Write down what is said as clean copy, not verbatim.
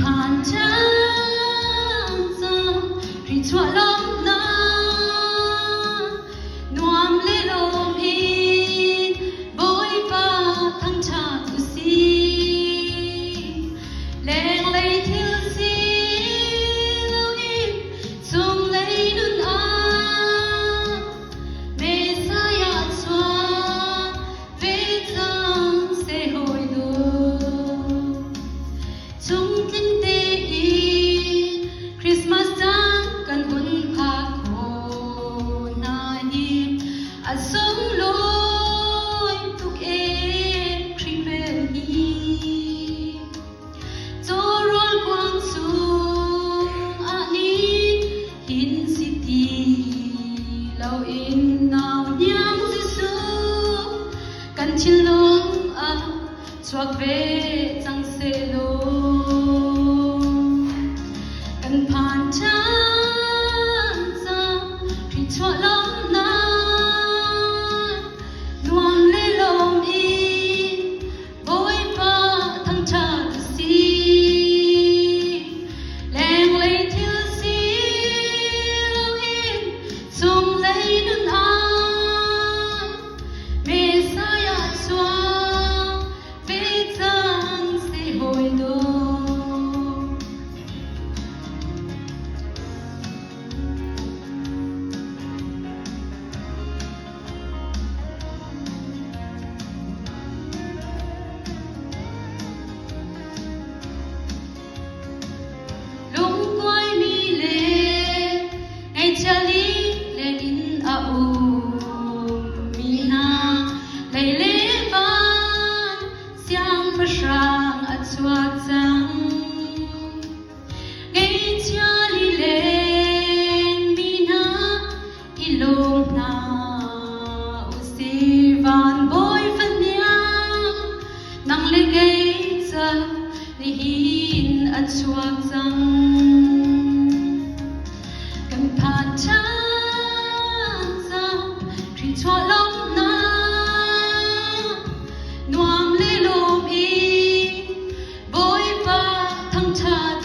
phan cang cang ri chuah lawmnak nuam le lawm in Bawipa thangṭhat usih. Lenglei thil si loin chunglei nun ah Messiah chuak ve cang seh hawi dawt. Chungtling tein Christmas caan kan hun phak khawh hna hi a sunglawi tuk ee Khrih vel hi. Cawrawl kuang chungah ni hin si ti loin nau hniang Jesuh kan thinlung ah chuak ve cang sehlaw kan phan ṭhan cang Khrih chuah lawmnak nuam le lawm in Bawipa thangṭhat a si. Lenglei thil si loin chunglei nun ah Messiah chuak ve cang seh hawi dawt. Lungkuaimi le ngaihchia lileng in a ummi hna lei le van siangpahrang a chuak cang. Ngaihchia lileng mi hna i lawm hna usih. Van bawi fahniang nang le kei ca nihin a chuak cang. Kan phan ṭhan cang, Khrih chuah lawmhnak nuam le lawm in Bawipa thangṭhat.